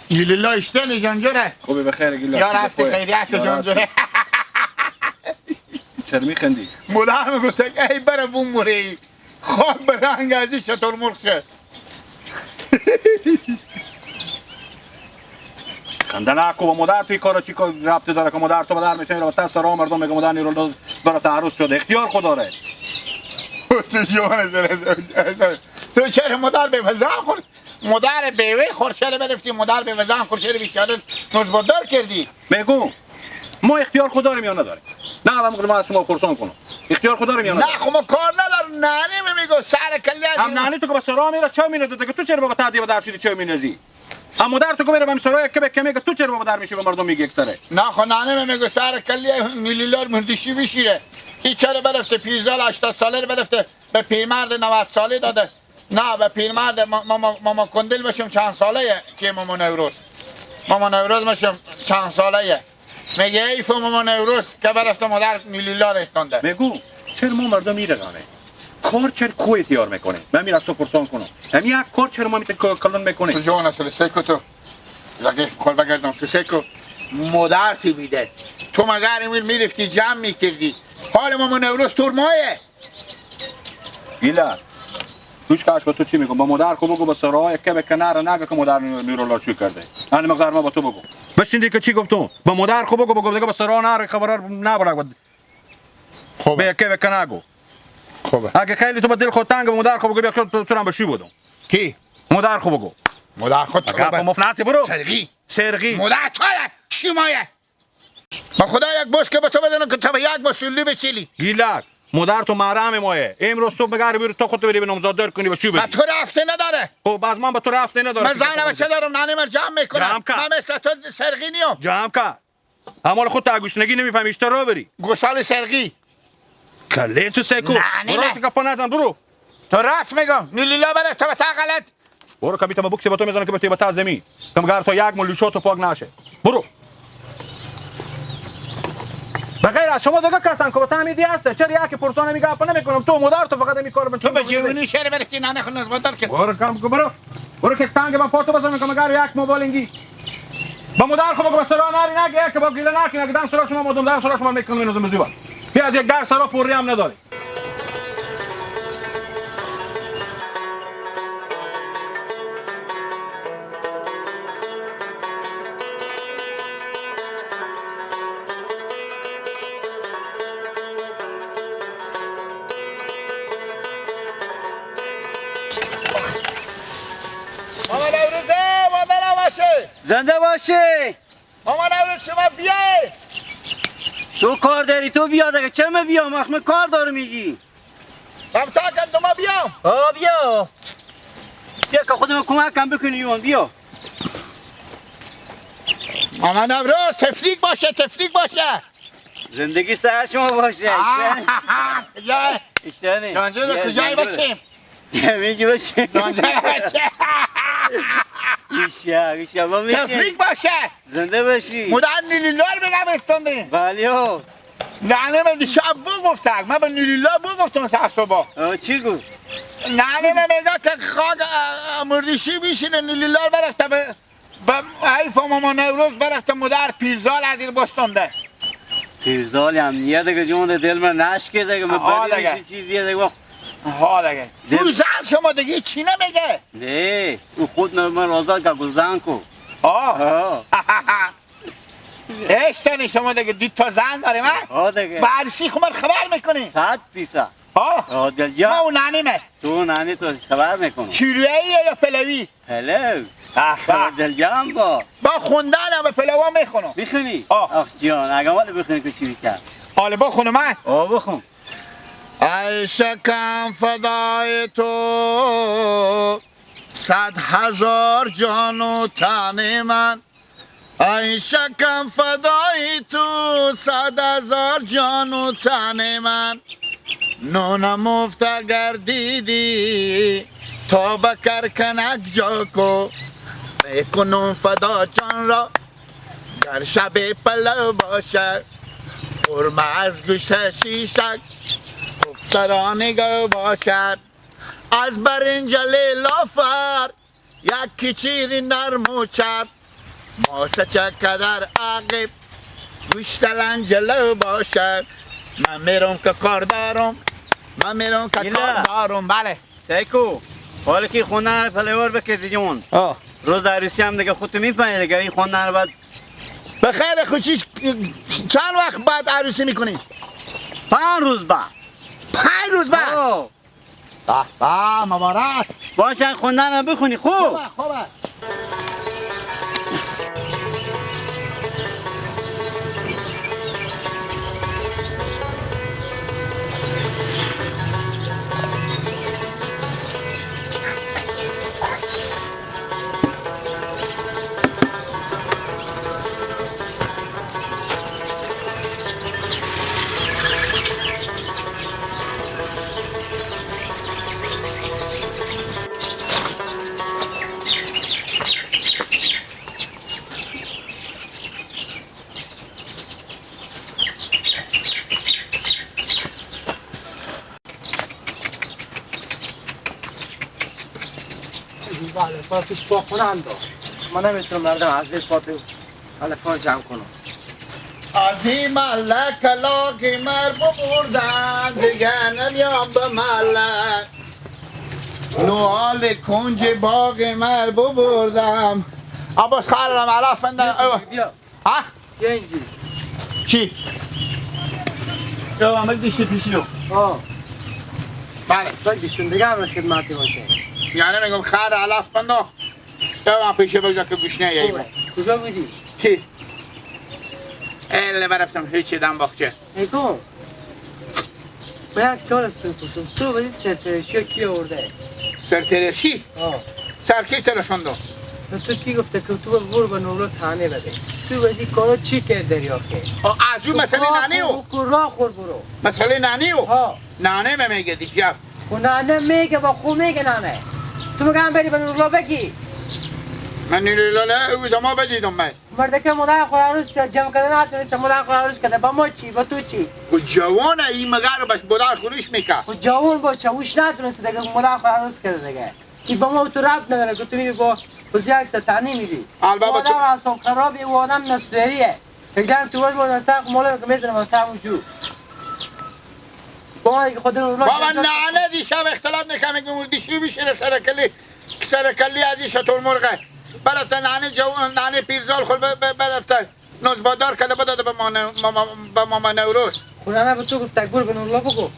لیلا اشتنی جانجوره. خوبی بخیر گیلا. یار هستی خیریت جانجوره. چرا میخندی؟ مدام میگفت ای بره بوم موری خواب به رنگ ازی شطور مرغ شه. خنده نکن با مادر توی کارا چی کار ربطی داره که مادر تو بدر میشه میره با سرا مردم میگه مادر نیرو برای تعرض شده اختیار خود داره. تو چرا مادر به وزن خورد؟ مادر بیوه خورد چرا برفتی؟ مادر به وزن خورد چرا بیچاره نزبادار کردی؟ بگو ما اختیار خود داریم یا نداریم؟ نه الان ما از شما پرسان کنم اختیار خود داریم یا نداریم؟ نه خب ما کار ندارم. نانی میگه سر کلی از هم نانی تو که به سرا میره چه میندازه که تو چرا بابا تعدی به درشیدی چه میندازی؟ هم مادر تو که میره به سرا یک به کمی که تو چرا بابا در میشی به مردم میگی یک سره؟ نه خب نانی میگه سر کلی نیلیلار مهندسی بشیره این چرا برفته پیرزال 80 ساله برفته به پیرمرد 90 ساله داده. نه به پیرمرد ماما کندل باشم چند ساله که ماما نوروز ماما نوروز باشم چند ساله میگه ای فو ماما نوروز که برفته مادر نیلیلا رفتنده. بگو چرا ما مردم میرقمه کار چرا کوی تیار میکنه؟ من میرم تو پرسان کنم همین یک کار چرا ما میت کلون میکنه؟ تو جان اصل سکو تو لگه خود بگردم تو سکو مادر تو میده تو مگر این میرفتی جمع میکردی حال ماما نوروز تور مایه. گیلا گوش کاش با تو چی میگم با مادر خو بگو با سرای که به کنار نگه که مادر نیرولا چی کرده ان مقدار ما با تو بگو بشین که چی گفتم با مادر خو بگو بگو دیگه با سرا نره خبر نبره خب به که به کنار گو. خوبه اگه خیلی تو با دل خود تنگ مادر خو بگو بیا تو هم بشی بودم. کی مادر خو بگو مادر خود تو مفناتی برو سرقی سرقی مادر تو چی مایه با خدا یک بوس که به تو بزنم که تو به یک مسئولی بچلی. گیلک مادر تو محرم مایه امروز صبح بگری بیرو تو خودت بری به نامزاد دار کنی و چی بدی با تو رفته نداره. خب از من با تو رفته نداره. من زن بچه دارم نانی من جمع میکنم. من مثل تو سرقی نیم. جمع کن همال خود تا گوشنگی نمیفهمی اشتر را بری گوسال سرقی کله تو سکو برو تو کپا نزن برو تو راست میگم نیلیلا بره تو به تا غلط برو کبیتا با بکسی با تو میزنم که به تا زمین کمگر تو یک ملوشاتو پاک نشه برو. بغیر از شما دیگه کسان که با تعمیدی هسته چرا یکی پرسانه میگه اپا نمیکنم تو مادر تو فقط این کارو تو به جوونی شهر برفتی نانه خود نزبادار کرد. برو کم برو برو که سنگ من پاتو بزنم که مگر یک موبایلینگی با مادر خو بگو با سرا نری نگه که با گیله نکنه که دم سرا شما مادم دم سرا شما میکنم اینو زیبا بیا از یک در سرا پوری هم نداری. زنده باشی مامان نوروز شما بیای تو کار داری تو بیا دیگه چه من بیام اخ کار دارم میگی من تا کن ما بیام. آه بیا بیا که خودم کمک کم بکنی یون بیا. مامان نوروز تفریق باشه تفریق باشه زندگی سر شما باشه. یا اشتنی جانجو کجایی بچیم میگی باشیم جانجو بچه ایشا با میشه تفریق باشه زنده باشی مادر نیلیلار بگم استوندی بله ها. نه من دیشب بو گفتم من به نیلیلا بو گفتم سر صبح. چی گفت؟ نه نه میگه که خاک مردیشی میشینه نیلیلار برفته به حیف ماما نوروز برفته مادر پیرزال از این بستونده. پیرزال هم نیه دیگه جون دل من نشکه دیگه من بری چیزیه دیگه. ها دیگه تو زن شما دیگه چی نمیگه؟ نه او خود من آزاد که گزن کو. آه اشتنی شما دیگه دو تا زن داره من؟ ها دیگه برسی خب من خبر میکنی؟ 100%. ها دل ما اون نانیمه تو نانی تو خبر میکنم. شیرویی یا پلوی؟ پلو. اه دل جان با با خوندن به پلوا میخونم. میخونی؟ آخ جان اگه مال بخونی که چی میکرد؟ حالا بخونم من؟ آه بخون. ای شکم فدای تو 100,000 جان و تن من ای شکم فدای تو 100,000 جان و تن من نونم مفت اگر دیدی تا بکرکنک جا کو میکنم فدا جان را در شب پلو باشه قرمه از گوشت شیشک گفتران باشد از برنج لافر یک چیر نرم و چرب ماسه چکدر عقب گوشت لنجلو باشه. من میرم که کار دارم، من میرم که کار دارم. بله سیکو حالا که خوندن رو پلیوار بکردی جون. روز عروسی هم دیگه خودتو میفهمی دیگه. این خوندن رو بعد بخیر خوشیش. چند وقت بعد عروسی میکنی؟ 5 روز بعد. 5 روز بعد؟ به به مبارک باشه. خوندن رو بخونی خوب. خوبه. بله پیش پا خونه انداخت. من نمیتونم مردم از زیر پا تو علفا جمع کنم. از این ملک لاغی مر ببردن دیگه نمیام به ملک. نوال کنج باغ مر ببردم. عباس خرم علف اندن. بیا ها؟ بیا اینجی. چی؟ یا همه دیشتی پیشیو. آه بله بگیشون دیگه هم خدمتی باشه. یعنی میگم خر علف بنداخ یا من پیشه بگذار که گوشنه یه ایمه. کجا بودی؟ چی؟ ایله برفتم هیچی دم باخچه. ایگو من یک سوال از تو پرسم. تو بودی سرترشی ها کی آورده؟ سرترشی؟ آه. سر کی ترشاندو؟ تو کی گفته که تو برو به نورو تانه بده؟ تو بودی کارا چی کرد دریافته؟ از اون مسئله ننه او؟ راه خور برو. مسئله ننه او؟ ننه میگه دیگه. و ننه میگه با خو میگه ننه. تو میگم بری به نورلا بگی. من نورلا نه او دما بدیدم من. مرد که مادر خود عروس جمع کردن نتونست مادر خود عروس کرده. با ما چی با تو چی؟ و جوانه این مگر بس مادر خودش میکرد. و جوان باشه اوش نتونست دیگه مادر خود عروس کرده دیگه. این با ما تو ربط نداره که تو میری با بزی عکس تعنی میدی. البته آدم اصلا خرابی و آدم نسوریه. فکرم تو باش سر مال که میزنم تمو جو. با خود بابا نه دیشب اختلاط میکنم میگم دیشی بیشینه سرکلی از این شطور مرغه برفته نعنه جوان نعنه پیرزال خود برفته نوزبادار کرده بداده به ماما نوروز. خونه نه به تو گفت برو به نورلا بگو.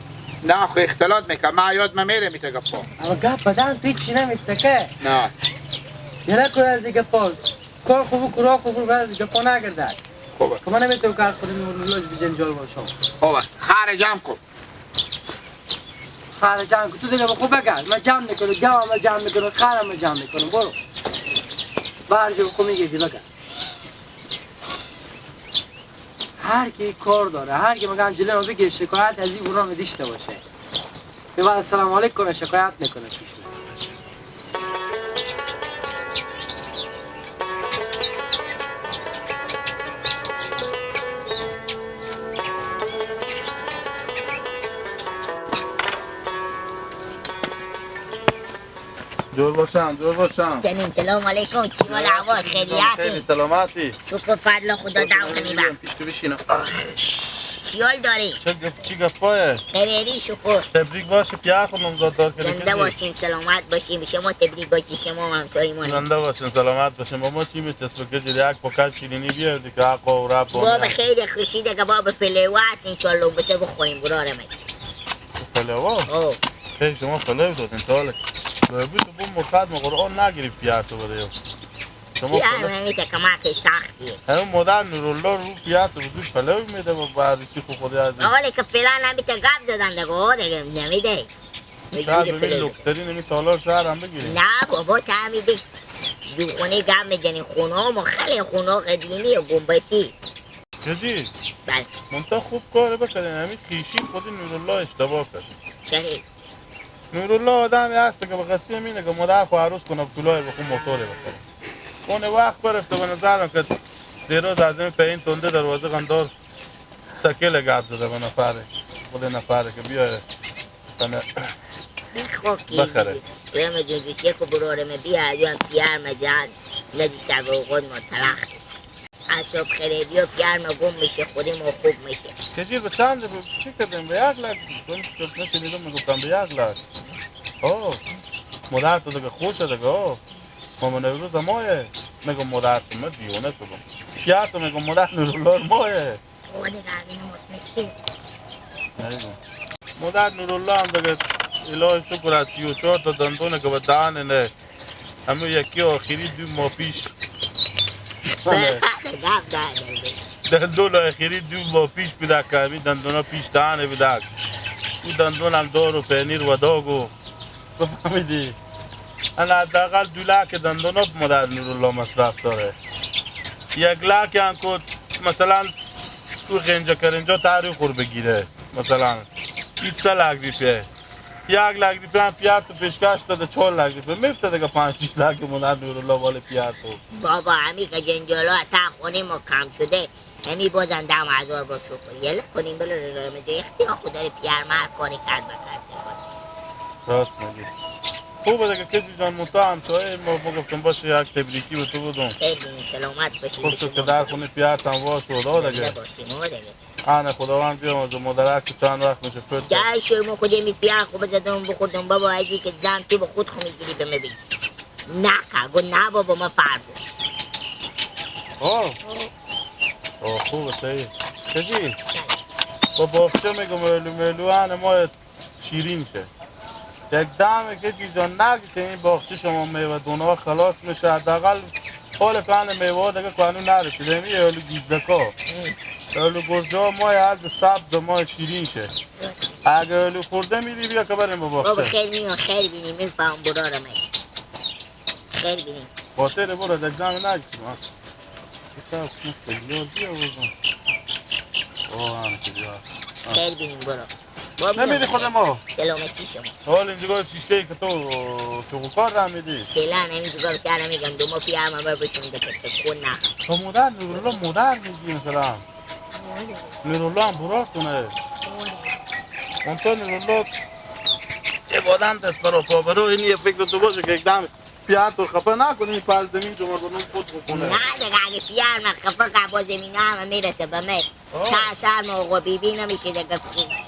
نه خو اختلاط میکنم من یاد من میره میته گپا. اما گپ بدن تو هیچی نمیسته که. نه یه نکنه از گپا کار خوب و راه خوب از گپا نگردد. خوبه که من نمیتونم که از خود نورلا به جنجال باشم. خوبه خر جمع کن. خر جمع کن تو دیگه خوب بگرد. من جمع میکنم گوام جمع میکنم خرم جمع میکنم. برو برجه خوب میگیری بگرد. هر کی کار داره هر کی مگم جلو ما بگیره شکایت از این برام دیشته باشه. به بعد سلام علیک کنه شکایت میکنه پیش. دور باشم دور باشم. سلام علیکم. چی حال احوال؟ خیریتی؟ خیلی سلامتی. شکر فضل خدا دعوانی با. پیش تو بشینم. چی حال داری؟ چی گپایه؟ خیری شکر. تبریک باشه پیار خود نامزد دار کردی. زنده باشیم سلامت باشیم. شما تبریک باشی شما همسایه ما. زنده باشین سلامت باشیم. با ما چی میچسبه که یک پاکت شیرینی بیاردی که حق و رب بابا خیلی خوشی دیگه بابا پلوات ان شاء الله بس بخوریم برارم. پلوا؟ خیلی شما پلو دادین تا حالا. ببین تو بوم مقدم قرآن نگیری پیار تو بده. شما پیار نمیده که ما سختیه. همون مادر نورالله رو پیار تو بده پلو میده با بعدشی خود خود از. حالا که فعلا نمیده گپ زدن دیگه دیگه نمیده. شاید ببین لکتری نمی تالار شهر هم بگیریم. نه بابا تعمیده دو خونه گپ میزنیم. خونه ها خیلی خونه قدیمی و گنبتی. چیزی؟ بله. منتها خوب کاره بکردین. همین خیشی خود نورالله اشتباه کرد. چرا؟ نورالله آدمی هست که به قصه اینه که مادر خو عروس کنه پولای بخون موتور بخره. اون وقت برفته به نظرم که دیروز از این پایین تنده دروازه قندار سکل گپ زده به نفره خود نفره که بیاره بخره. رم جون دوسیه که برارم بیا یا پیار مجان ندیشتر به اوقات ما تلخ میشه. اعصاب خرابی و پیرم گم میشه، خودی ما خوب میشه. کجی به چند چی کردیم؟ به 1 لک نشنیدم میگفتم به 1 لک. اوه مادر تو دیگه خوشه دیگه. اوه ماما نوروز مایه. میگم مادر تو من دیوانه شدم. پیار تو میگم مادر نورالله مایه. اوه دیگه اینو مسمشی. مادر نورالله هم دیگه الهی شکر از 34 تا دندونه که به دهن نه همه یکی آخری 2 ماه پیش دندون آخری 2 ماه پیش پیدا کردی، دندونا پیش دهنه بدک. او دندون هم دار و پنیر و داغ و بفهمیدی. انا حداقل 2 لک دندونا مادر نورالله مصرف داره. 1 لک هم که مثلا تو غنجا کرنجا تاریخ خور بگیره مثلا 20 لک روپیه. 1 لک روپیه هم پیار تو پیشکش داده، 4 لک روپیه میفته دیگه. 5-6 لک مادر نورالله وال پیار تو. بابا همی که جنجالا تا خونه ما کم شده همی بازن 10,000 بار شکر یله کنیم بله رمده اختیار خود داره پیار ما هر کاری کرد بکرد. راست میگی. خوبه دیگه کسی جان متا همسایه ما گفتم باشه یک تبریکی به تو بدم. خیلی سلامت باشی. خوب شد که در خونه پیار هم وا شد دیگه. باشیم دیگه. آنه خداوند بیامرزه مادرک که چند وقت میشه فوت. جای شما خودی می پیار خوب زدم بخوردم بابا ازی که زن تو به خود خو میگیری به من بگی. نه گو نه بابا ما فردا. اوه اوه خوبه صحیح. چی؟ با باغچه میگم ملو ملو آنه ما شیرین شه. یک دمه که جان نگی که این باغچه شما میوه دونه خلاص میشه. حداقل حال فعلا میوه دیگه قانون نرسیده. می الو گیزدکا الو گرجا ما هر سبز ما شیرین شه. اگه الو خورده میری بیا که بریم به باغچه. بابا خیر میان خیر بینیم میفهم برارم خیر بینیم. خاطر برو یک دمه نگی کتاب مختلف بیا بزن. اوه هم که بیا خیر بینیم برو. نمیری خود ما سلامتی شما. حال اینجا سیسته که تو چوکار را میدی فعلا همینجا سر میگم دو ما پی هم بر بشون ده که خون نه تو مادر نورالله مادر میگی مثلا نورالله هم برار کنه اون تو نورالله عبادت دست برا پا برو. این یه فکر تو باشه که یک دم پیار تو خفه نکنی پال زمین شما رو خود بکنه. نه دیگه اگه پیار من خفه که با زمین هم میرسه به من تا سر ما و بیبی نمیشه دیگه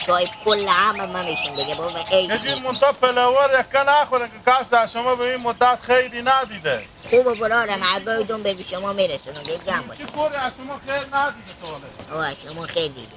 صاحب کل همه ما میشیم دیگه بابا. ایش یه منتها فلور یک نخوره که کس از شما به این مدت خیری ندیده. خوبه برارم اگه دوم به شما میرسونم دیگه جمع باشه. چی کوره از شما خیر ندیده تا حالا. آه شما خیر دیده.